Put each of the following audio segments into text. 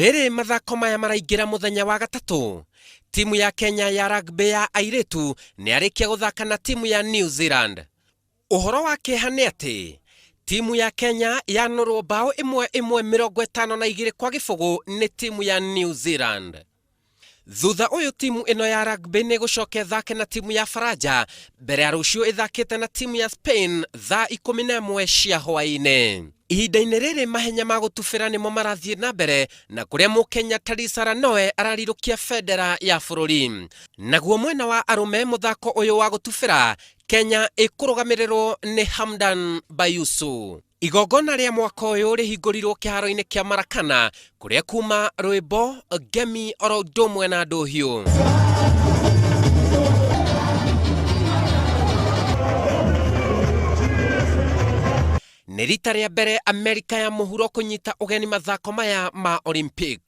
Rĩrĩ mathako maya maraingĩra mũthenya wa gatatũ, timu ya Kenya ya rugby ya airĩtu nĩ yarĩkia gũthaka na timu ya New Zealand. Ũhoro wa kĩeha nĩ atĩ timu ya Kenya yanũrwo mbaũ ĩmwe ĩmwe 52-0 nĩ timu ya New Zealand. Thutha ũyũ timu ĩno ya rugby nĩ ĩgũcoka ĩthake na timu ya Faranja mbere ya rũciũ ĩthakĩte na timu ya Spain thaa 11 cia hwaĩ-inĩ. Ihinda-inĩ rĩrĩ mahenya ma gũtubĩra nĩmo marathiĩ na mbere na kũrĩa mũkenya Talisa Ranoe ararirũkia bendera ya bũrũri. Naguo mwena wa arũme mũthako ũyũ wa gũtubĩra Kenya ĩkũrũgamĩrĩrwo nĩ Hamdan Bayusu. Igongona rĩa mwaka ũyũ rĩhingũrirwo kĩharo-inĩ kĩa Marakana kũrĩa kuma rwĩmbo, ngemi oro ũndũ ũmwe na ndũhiũ. Nĩ rita rĩa mbere Amerika ya mũhuro kũnyita ũgeni mathako maya ma Olympic.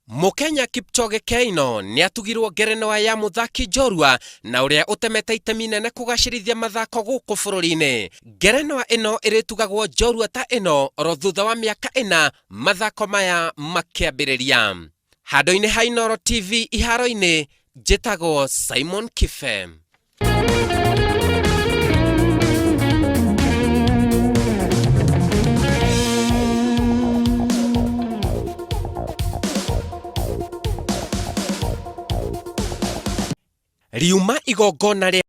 Mũkenya Kipchoge Keino nĩatugirwo ngerenwa ya mũthaki njorua na ũrĩa ũtemete itemi nene kũgacĩrithia mathako gũkũ bũrũri-inĩ. Ngerenwa ĩno ĩrĩtugagwo njorua ta ĩno oro thutha wa mĩaka ĩna mathako maya makĩambĩrĩria. Handũ-inĩ ha Inooro TV iharo-inĩ, njĩtagwo Simon Kibe. Riuma igongona rĩa